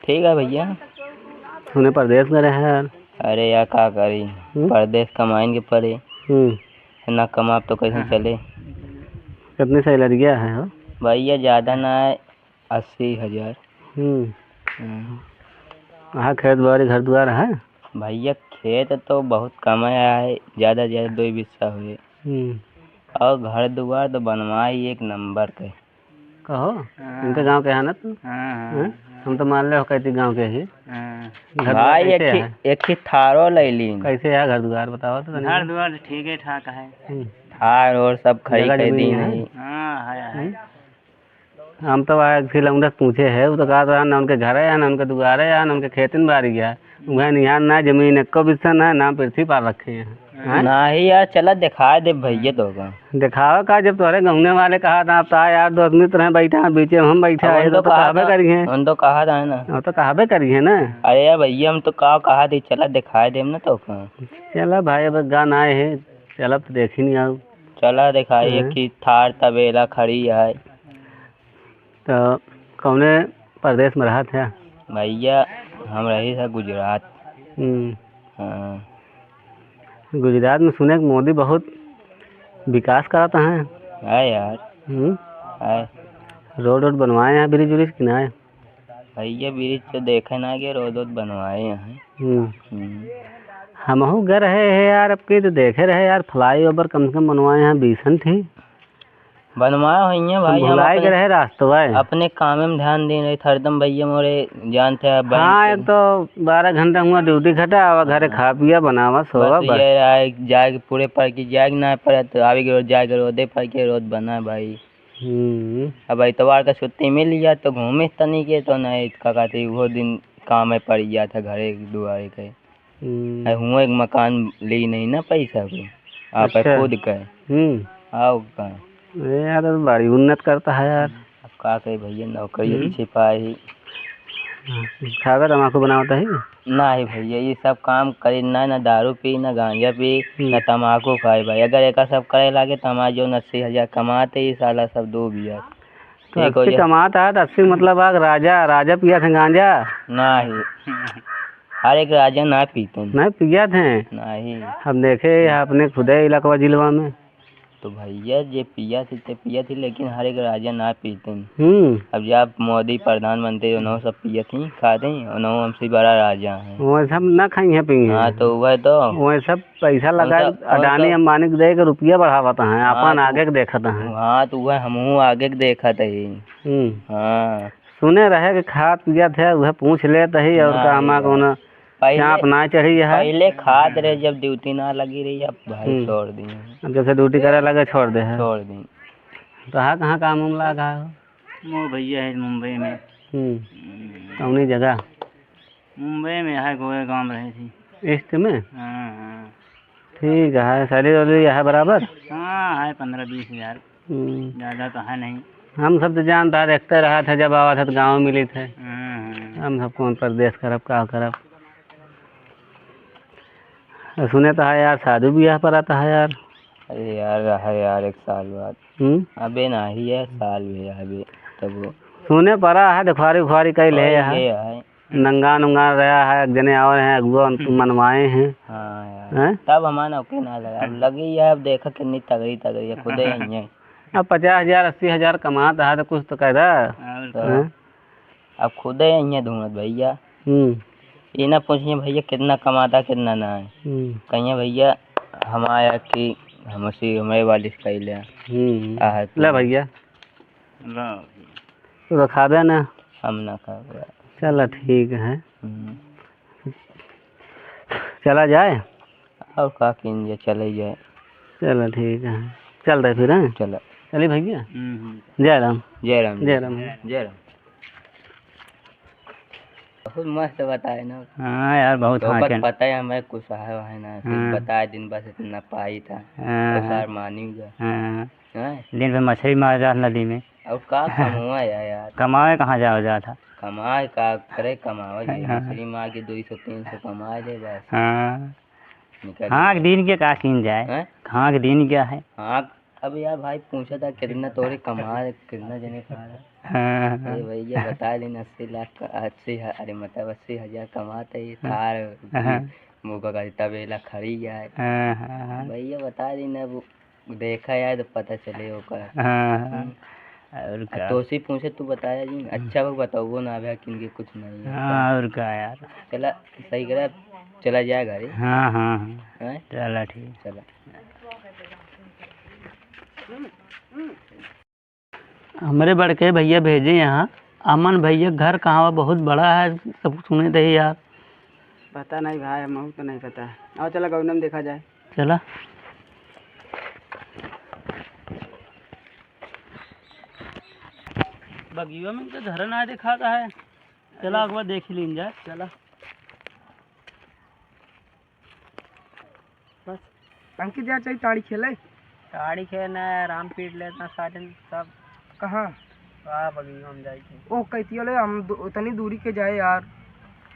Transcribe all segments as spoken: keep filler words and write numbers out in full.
ठीक है भैया। सुने परदेस गए रहे यार। अरे यार, का करी? हम्म? परदेस कमाइन के पड़े। हम्म। ना कमाब तो कैसे हाँ। चले? कितनी सैलरी है हो? भैया, ज्यादा ना है, अस्सी हजार। हम्म। हम्म। हाँ, खेत बाड़ी, घर दुआर है? भैया, खेत तो बहुत कम है, ज्यादा से ज्यादा दो ही बिस्सा हुए। हम्म। और घर दुआर तो बनवाई एक नंबर के। कहो, हाँ। इनके गाँव के है ना तू? हाँ, हाँ। हैं? हम तो मान ले हो कहती गाँव के ही। हाँ। घर दुआर भाई, कैसे एक ही, है? एक ही थारो ले ली। कैसे है घर दुआर बताओ तो तनी। घर दुआर तो ठीक है, ठाक है। हम्म। थार और सब खड़ी जगह कर जमीन दी है? नहीं। हाँ, है, है। हम्म। हम तो आए फिर लौंडा से पूछे है, वो तो कहा था ना उनके घर है, ना उनके दुआरे है, ना उनके खेतन बाड़ी है। उहे निहान ना जमीन एको बिस्सा ना, ना पृथ्वी पर रखे हैं। हैं? नाही यार, चला दिखाए दे भैया तो का। दिखाओ का, जब तोहरे गौने वाले कहा था, अब ता यार दोस्त मित्र हैं, बैठा है बीचे में हम बैठा अब है, उन तो तो कहा कहबे था, करी हैं। उन तो कहा था ना। वो तो कहबे करी है ना। अरे यार भैया, हम तो का कहा थे, चला दिखाए देम ना तो का। चला भाई, अब गाना आए है, चला तो देखी नहीं आओ। चला दिखाई, हैं? एक ही थार तबेला खड़ी है। तो कौने प्रदेश में रहत है? भैया, हम रही था गुजरात। हम्म। हाँ। गुजरात में सुने कि मोदी बहुत विकास कराता है। है यार। हम्म। है। रोड वोड बनवाए हैं, ब्रिज व्रिज कि नाय? भैया, ब्रिज तो देखे ना गए, रोड वोड बनवाए हैं। हम्म। हम्म। हमहू गए रहे हैं यार, अब की तो देखे रहे यार, फ्लाई ओवर कम से कम बनवाए हैं, बीसन थी। बनवाए होइए भाई, हम भुलाए अपने, के रहे रास्तवा। अपने कामे में ध्यान दे रहे थे हरदम भैया मोरे, जानते हैं बैंक हाँ, के। एक तो बारह घंटा हुआ ड्यूटी खटा, आवा घरे हाँ। खा पिया, बनावा, सोवा, बस बस। ये आए, जाए के पूरे पड़ के, जाए के ना पड़े तो आवे के रोज, जाए के रोदे पड़ के रोज बना भाई। हम्म। अब इतवार का छुट्टी मिल गया तो घूमे तनी के तो नहीं, का कहते वो दिन काम में पड़ गया था घरे दुआरे के। हम्म। अरे हुआं एक मकान ली नहीं ना पैसा को, आप अच्छा। खुद का। हम्म। आओ का। अरे यार, अब बड़ी उन्नत करता है यार। अब का कही भैया, नौकरी हम्म। अच्छी पाई। हाँ, खावे तमाकू बनावता है? नाही भैया, ये सब काम करी ना, ना दारू पी, ना गांजा पी, हम्म। ना तमाकू खाए भाई। अगर एका सब करे लागे तो हमारे जो अस्सी हजार कमाते, ये साला सब दो बिया। तो ठीक हो अस्सी जा। कमाता है तो अस्सी मतलब आग राजा, राजा पिया थे गांजा? नाही। हर एक राजा ना पीते हैं। नहीं पिया थे? नहीं। हम देखे हैं अपने खुदे इलाकवा जिलवा में। तो भैया जे पिया थे, ते पिया थे, लेकिन हर एक राजा ना पीते हैं। हम्म। अब जब मोदी प्रधानमंत्री, उन्हों सब पिया थी, खा थे, उन्हों हमसे बड़ा राजा है। वो सब ना खाई हैं, पी हैं। हाँ, तो वह तो। वो सब पैसा लगा, उनका, अडानी उनका अंबानी के दे के रुपया बढ़ावत हैं, हाँ, अपन तो आगे के देखत हैं। हाँ, तो वह हमहू आगे के देखत है। हम्म। हाँ। सुने रहे कि खात पियत है, उहे पूछ लेत ही, और ना का हमा यार। कौनो पहले, चाप ना चढ़ी है। पहले खात रहे, जब ड्यूटी ना लगी रही, अब भाई हम्म। छोड़ दी। अब जैसे ड्यूटी करे लगे, छोड़ दे है। छोड़ दी। तो हाँ, कहाँ काम वाम लगा हो? वो भैया है मुंबई में। हम्म। हम्म। कौनी जगह? मुंबई में है, गोरेगांव में रहे थी। ईस्ट में? हाँ, हाँ। ठीक है, सैलरी वैलरी है बराबर? हाँ, है पन्द्रह बीस हजार। हम्म। ज्यादा तो है नहीं। हम सब तो जानता है, देखते रहा था, जब आवा था तो गाँव मिली थे। हाँ, हाँ। हम सब कौन परदेस करब, का करब? सुने तो है यार, शादी बियाह पर आता है यार। अरे यार, रहा यार एक साल बाद। हम्म? अबे नाही है, साल भी है अबे, तब वो सुने पड़ा है, दुखवारी उखवारी कई ले और है। ये है। नंगा नुंगा रहा है, एक जने और हैं, अगुआ उन-, हम्म। मनवाए हैं। हाँ यार। हैं? तब हमारा नौकरी ना लगा। अब लगी है, अब देखा कितनी तगड़ी तगड़ी है, खुदे ही है। अब पचास हजार, अस्सी हजार कमात है तो कुछ तो कह दा। और तो हैं? अब खुदे ही है ढूंढत भैया। हम्म। ये ना पूछिए भैया कितना कमाता, कितना ना है। हम्म। कहिए भैया हमारा कि हमसे, हमारे वाली से कह ले। हम्म। आहा, ले तू। भैया। ला। तू तो खाबे ना। हम ना खाबे। चला ठीक है। हम्म। चला जाए। और का कीन जाए, चले जाए। चला ठीक है, चल रहे फिर, हैं? चला। चलिए भैया। हम्म, हम्म। जय राम। जय राम। जय राम। जय राम। बहुत मस्त बताए ना। हाँ यार, बहुत तो हाँ पर के। पता है हमें कुछ है वहाँ ना, सिर्फ हाँ। बताए दिन बस इतना पाई था। हाँ, तो हाँ। सार मानी गया। हाँ। हैं? दिन भर मछली मार रहा नदी में। और का कमावा यार, यार? कमावे कहाँ जाओ जात है? कमाए का करे, कमावा जी, हाँ। मछली मार के दो सौ तीन सौ कमा ले बस। हाँ। निकल हाँ, गया। दिन के का कीन जाए? हैं? हाँ, दिन क्या है? हाँ, अब यार भाई पूछा था कितना तोरे कमा, कितना जने खा रहा? हाँ, हाँ। अरे भैया, बता दिन, अस्सी लाख का, अस्सी ह-, अरे मतलब अस्सी हजार कमात है, ये हाँ। थार, हाँ। मोगा का तबेला खड़ी है। हाँ, हाँ, हाँ। भैया बता दिन, अब देखा यार तो पता चले ओकर। हाँ, हाँ। हम्म। और आ, का? तोसी पूछे तू बताया जी, हम्म। अच्छा वो बताओ ना, अभी किनके कुछ नहीं है। हाँ, और का यार। चला, सही करा, चला जाए घरे। हाँ, हाँ, हाँ। हैं? चला ठीक। चला। हमरे बड़के भैया भेजे यहाँ। अमन भैया घर कहाँ बा? बहुत बड़ा है, सब सुने थे यार। पता नहीं भाई, हमहू तो नहीं पता। आओ चला गौनम देखा जाए। चला। बगिया में तो घर ना दिखाता है। चला, एक बार देख ही लीन जाए। चला। बस। अंकित यार, चल ताड़ी खेले। ताड़ी खेलना है, राम पीट लेता साजन सब। कहाँ? वाह, बगिया में जाए के। ओह, कहती ले, हम दू-, उतनी दूरी के जाए यार।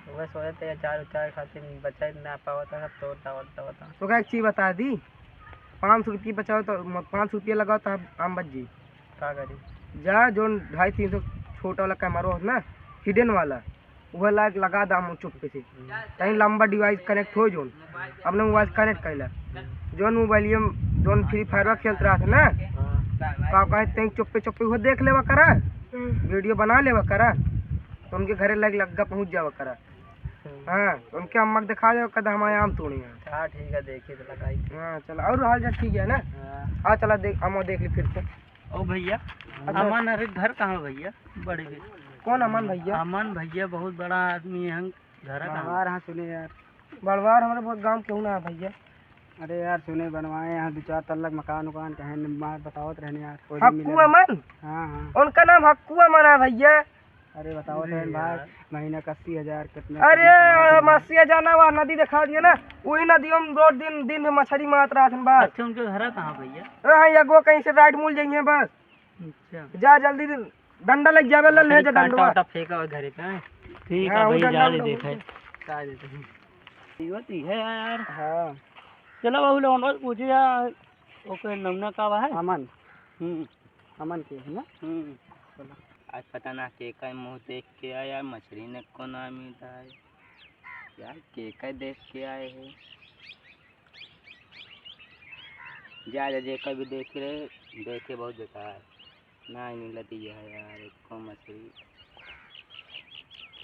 वह सोचे थे, अचार उचार खातिर बचा ही ना पावता, सब तोड़ ताड़ देवता। तो का एक चीज बता दी, पाँच सौ रुपये बचाओ तो, म-, पाँच सौ रुपये लगाओ तो हम, हम बच जी। का करी? जा, जोन ढाई तीन सौ छोटा वाला कैमरा हो ना, हिडन वाला, वह लाइक लगा दा हम चुप्पे से। हम्म। कहीं लंबा डिवाइस कनेक्ट हो जोन, अपने मोबाइल कनेक्ट कैला। जोन मोबाइलिया में जोन फ्री फायर खेलत रहा था ना, हाँ। का कहे तें चुप्पे चुप्पे वो देख लेवा करा, हम्म। वीडियो बना लेवा करा, तो उनके घरे लाइक लग्गा पहुँच जावा करा। हम्म। हाँ, तो उनके अम्मा के दिखा दे, कहते हमारे आम तोड़े हैं। हाँ, ठीक है, देखिए तो लगाई। हाँ, चला, और हाल चाल ठीक है ना? हाँ। हाँ, चला देख, अम्मा देख ली फिर से। ओ भैया, अच्छा। अमन, अरे घर कहाँ भैया? बड़े के। कौन अमन भैया? अमन भैया बहुत बड़ा आदमी है, घर कहाँ? बड़वार, हाँ, सुने यार। बड़वार हमारे बहुत गाँव केहू ना है भैया। अरे यार, सुने बनवाए यहाँ दो चार तल्लक मकान उकान कहे न, मार बतावत रहने यार, कोई दिन मिले। हक्कू अमन? हाँ, हाँ। उनका नाम हक्कू अमन है भैया। अरे बतावत रहने भाई, यार। महीना का अस्सी हजार कितना, अरे, कितना कमाते हैं? अस्सी हजार ना, वह नदी दिखा दिया ना, वही नदियों में रोज दिन, दिन में मछली मारत रहत हैं बस। अच्छा, उनके घर कहाँ भैया? हाँ, ये गो कहीं से राइट मूल जाइए बस। अच्छा। जा जल्दी डंडा लग जावे, लकड़ी ले जा कांटा डंडवा। वाटा फेंका हुआ घरे पे, हैं? ठीक हाँ, है वो भैया, डंडा जा ले उंडा देखे। का देते हैं? ये होती है यार। हाँ। चलो बाबू, लोगन बस पूछे यार, ओके, नमूना का बा है? अमन। हम्म। अमन के है ना? हम्म। चलो। आज पता ना के का मुँह देख के आया, मछली ने को ना मिलता है। यार, के का देख के आए हैं? जा, जा, जेकर भी देखे रहे, देखे बहुत बेकार। ना ही मिलती है यार, एको मछली।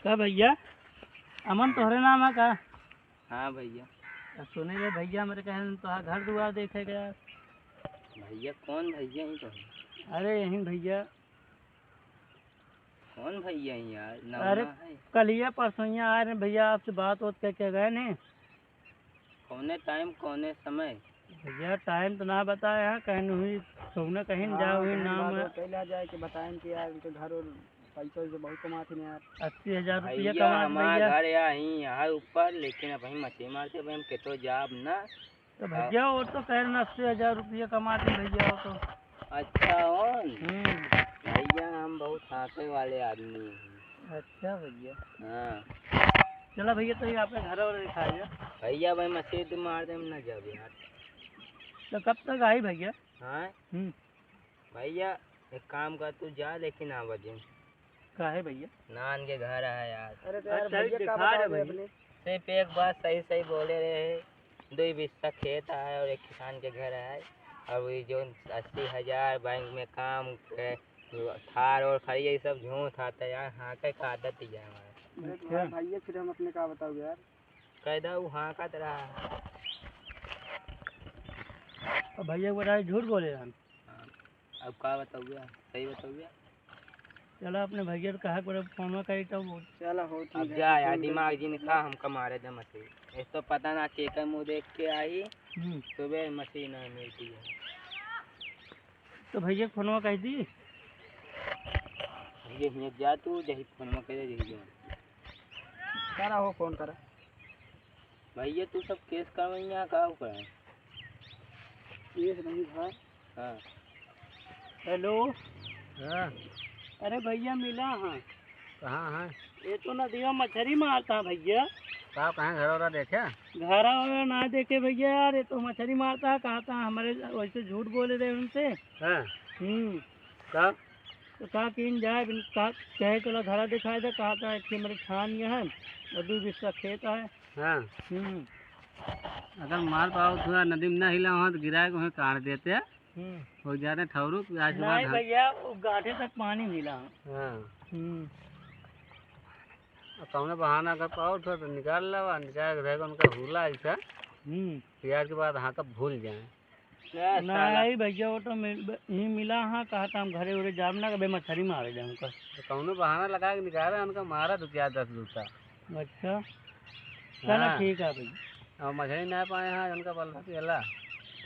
का भैया, अमन तोहरे नाम है का? हाँ भैया। अब सुने रे भैया, हमरे कहे तोहार घर दुआर देखे गया। भैया, कौन भैया ही तो है? अरे, यही भैया। कौन भैया ही यार? अरे, नमूना है। कलिया परसोइया आए रहे भैया, आपसे बात होत करके गए ने। कौने टाइम, कौने समय? भैया, टाइम तो ना बताए हैं, कहीं हुई, सोना कहीं हाँ, जा हुई कहीं नाम बात है। और कैला जाए कि बताएं कि यार, उनके घर और पैसा वैसा बहुत कमाते हैं यार। अस्सी हजार रुपया भैया, कमात हमार भैया। घर या ही यहाँ ऊपर, लेकिन अब हम मछली मारते, अब हम केतो जाब ना। तो भैया, वो तो कह रहे अस्सी हजार रुपया कमाते भैया, वो तो। अच्छा, होन? हम्म। भैया, हम बहुत हाँके वाले आदमी हैं। अच्छा भैया। हाँ। चला भैया, तो ये आपके घर और दिखाया। भैया, भाई, मछली तो मार दे, हम ना जाब यार। तो कब तक आई भैया? हाँ? हम्म। भैया, एक काम कर, तू जा, लेकिन आवा जिन। काहे भैया? नान के घर है यार। अरे तो यार, अच्छा, भैया का दिखा बताओ रे रे भैया। अपने? सिर्फ एक बात सही सही बोले रहे, दो बिस्सा खेत है और एक किसान के घर है, और ये जो अस्सी हजार बैंक में काम के, थार और खड़ी, ये सब झूठ आता है यार। हाँ, के का आदत ही है हमारा। अरे तो अच्छा। यार, भैया, फिर हम अपने का बताओ यार? कैदा वो हाँ का तरह। अब भैया, वो राय झूठ बोले हम। हाँ, अब का बताओ भैया, सही बताओ भैया। चला अपने भैया से कहा, एक बार फोन करी तब। चला हो, ठीक अब है, जा यार, फोन कर। दिमाग जिन खा, हमका मारे दे मछली। एक तो पता ना के का मुँह देख के आई, हम्म। सुबह मछली ना मिलती है। तो भैया फोनवा कह दी। भैया हियाँ जा तू, जही फोनवा कह दे, जही जा। करा हो, फोन करा। भैया, तू सब केस करवैया का ओकरा? केस नहीं था। हाँ। हेलो। हाँ। अरे भैया, मिला हाँ। कहाँ है? ये तो नदिया मछरी मारता है भैया। का कहाँ घर वाला देखे? घर वाला ना देखे भैया, यार, ये तो मछरी मारता है, कहा था हमारे वैसे झूठ बोले रहे उनसे। हाँ। हम्म। का? तो का कीन जाए, बिन का कहे के ला घरा दिखाए दे, कहा था कि मेरे छान ये है और दो बीस का खेत है। हाँ। हम्म। अगर मार पाओ थोड़ा नदी में ना हिला वहाँ तो गिराए के वहीं काट देते। हम्म। हो जाते ठौरू, आज के बाद नहीं हाँ। भैया, वो गांठे तक पानी मिला। हाँ। हम्म। अब कौनो बहाना अगर पाओ थोड़ा तो निकाल लावा, निकाल के रहेगा उनका हुला ऐसा। हम्म। फिर आज के बाद हाँ कब भूल जाए। ए, साला। नहीं भैया, वो तो मिल-, ब-, ही मिला हाँ, कहा था हम घरे उरे जाब ना, कबे मछरी मारे जाए उनका। तो कौनो बहाना लगा के निकाले, उनका मारा दो चार दस जूता। अच्छा, चला हाँ। ठीक है भैया। और मछली ना पाए हाँ, उनका बलवा पियला।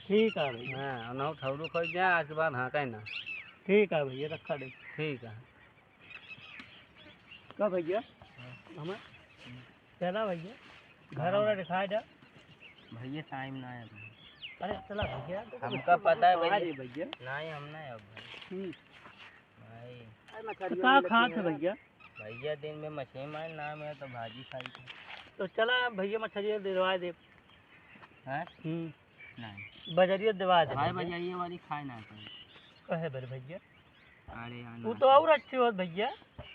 ठीक है भैया। हाँ, और ना ठौरू खोज जाए, आज के बाद हाँ कहीं ना। ठीक है भैया, रखा दे। ठीक है। का भैया? हाँ। हमें? हम्म। चला भैया, घर हाँ। वाला दिखाए जा। भैया, टाइम ना है अभी। अरे चला भैया, तो हमका कुछ पता है तो भैया। आज ही भैया। नहीं, हम नहीं अब भाई। हम्म। भाई। अरे तो मछरिया का मिलत खात नहीं है है। भैया? भैया, दिन में मछली मार ना मिले तो भाजी खाई थी। तो चला भैया, मछरिया दिलवा दे। हैं? हम्म। नहीं। बजरिया दिवा दे भाई, भैया। बजरिया वाली खाए ना कहीं। कहे बर भैया? अरे यार, वो ना तो और अच्छी होत भैया।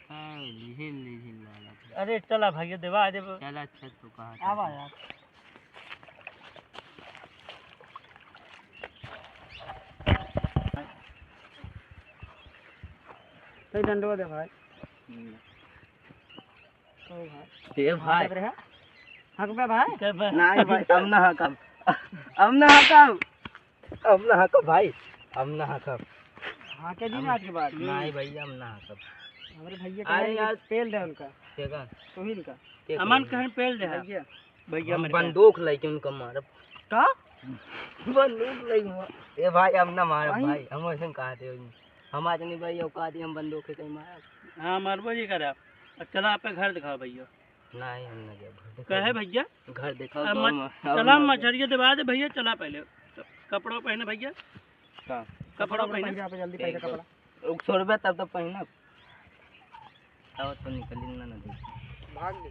हाँ, लिहिल, लिहिल वाला। अरे चला भैया, देवा दे। चला, अच्छा, तो कहा था। आवा यार। तो डंडवा दे भाई। हम्म। ओ भाई। ए भाई। हकबे भाई? के बे? नहीं भाई, हम ना हकब। हम ना हकब। हम ना हकब भाई। हम ना हकब। हाँ, के दिन हम आज के बाद? नहीं भैया, हम ना हकब। हमारे भैया अरे कहे यार। पेल दे उनका। के का? तू ही इनका। के अमन का? कहीं पेल दे है। भैया। भैया हम मेरे बंदूक लेके उनका मारब। का? बंदूक लेके मार-, ए भाई, हम ना मारब भाई। भाई, हम ऐसे कहा थे। हम आज नहीं भाई, औकात ही हम बंदूक से कहीं मारब। हाँ, मारबो जी करा। अब चला, आप घर दिखाओ भैया। नहीं, हम ना जाब। कहे भैया? घर दिखाओ अब तो मत-, हम, हम चला, ना जाब। मछरिया दिवा दे भैया, चला पहले। कपड़ा पहने भैया। का? कपड़ा कपड़ा पहने। पहन के आप जल्दी पहने एक कपड़ा। दो। उक छोड़बे तब तो पहनब। आओ तो निकली ना, ना देखी। भाग ले।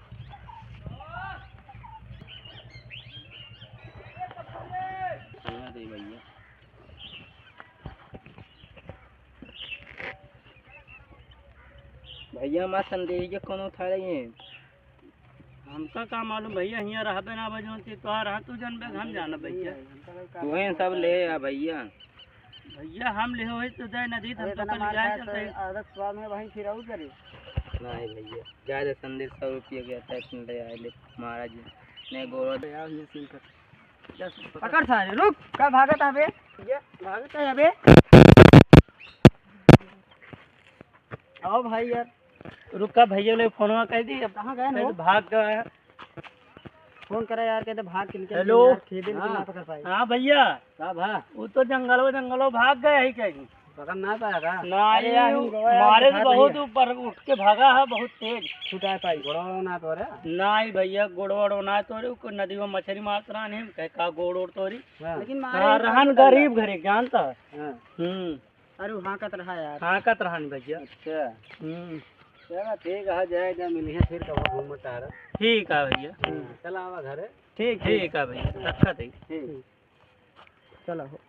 पहना दे भैया। भैया, हमार संदेहिया कौनो उठा रही है। हमका का मालूम भैया, हियाँ रहबे ना बजो, ती तोहार हाथ तू जानबे, हम जानब भैया। तू ही सब ले आ भैया। भैया, हम ले होई तो दे नदी, हम अरे तो इतना कल मार जाए खाए चलते तो हैं। आदत स्वाद में वहीं फिर और करे। नहीं भैया, जा रे संदेश, सौ रुपये के आता है, तुम ले आए ले महाराज जी। नहीं गोरो दे। यार, ये सीन कर। पकड़ सारे, रुक, का भागत हबे? ये भागत है अबे। आओ भाई यार। रुका भैया, ले फोनवा कह दी, अब कहाँ गए कह हो? दी भाग गए हैं। फोन करा यार, कहते भाग के निकल हेलो। गए यार, खेदे लेकिन हाँ। ना पकड़ पाए। हाँ भैया। का भा? वो तो जंगलो जंगलो भाग गए है कहीं। पकड़ ना पाया का? ना, अरे ये यार, हम गए यार, मारे तो दिखा बहुत दिए। ऊपर उठ के भागा है, बहुत तेज। छुटा पाई, गोड़वा ना तो रे। नहीं भैया, गोड़ वोड़ ना तोरे, को नदी में मछली मारत रहन हम, कहे का गोड़ वोड़ तोरी। हाँ। लेकिन मारे हाँ, ही रहन पाए गरीब घरे, जानता है। हाँ। हम्म। अरे, वो हाँकत रहा यार। हाँकत रहन भैया। अच्छा। हम्म। चला, ठीक है, जाए, जा मिलिहे फिर कबो घूम टहर। ठीक है भैया। हम्म, चला आवा घरे। ठीक, ठीक। ठीक है भैया, रखा थे। ठीक। चला हो।